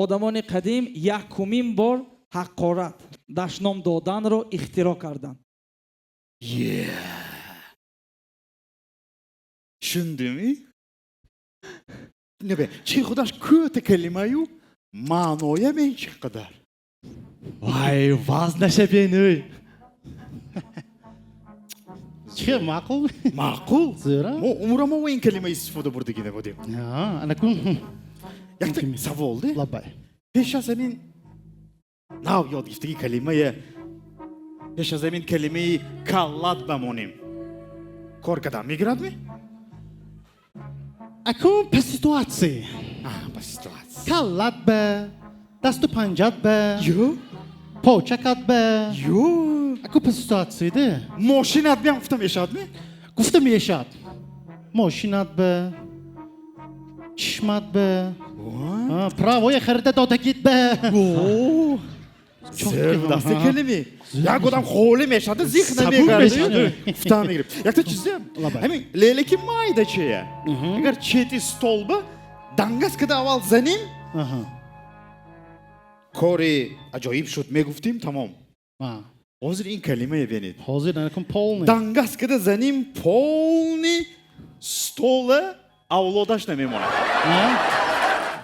Одамони қадим якумин бор ҳақорат, дашном доданро ихтироъ карданд. Е, шундими? Небе чи худаш кӯта калимаю маъноя мен чӣ қадар. Вай, вазнаша бенӯй. Чи маъқул? Маъқул. Зера. Мо умрамо ин калима истифода бурдагӣ набудем. Анакун. Якта савол де. Лаббай. Пеш аз ҳамин нав ёд гирифтаги калимая, пеш аз ҳамин калимаи каллат бамонем, кор кадан мегирадми? Акун по ситуации. По ситуация. Каллат ба, дасту панҷат ба, ё почакат ба. Ё. Акун по ситуации де. Мошинат биам гуфта мешавадми? Гуфта мешавад. Мошинат ба, чишмат ба, правоя харида додагит ба. Даста калими як одам холӣ мешавад, зих Сабук намегард, мешавад. гуфта мегирем. Якта чизе. Лаббай. Ҳамин лелеки майда чия, агар чети столба дангас када аввал заним, кори аҷоиб шуд мегуфтим, тамом. Ҳозир ин калимае бинед. Ҳозир анакун полный. Дангас када заним, полный стола авлодаш намемонад.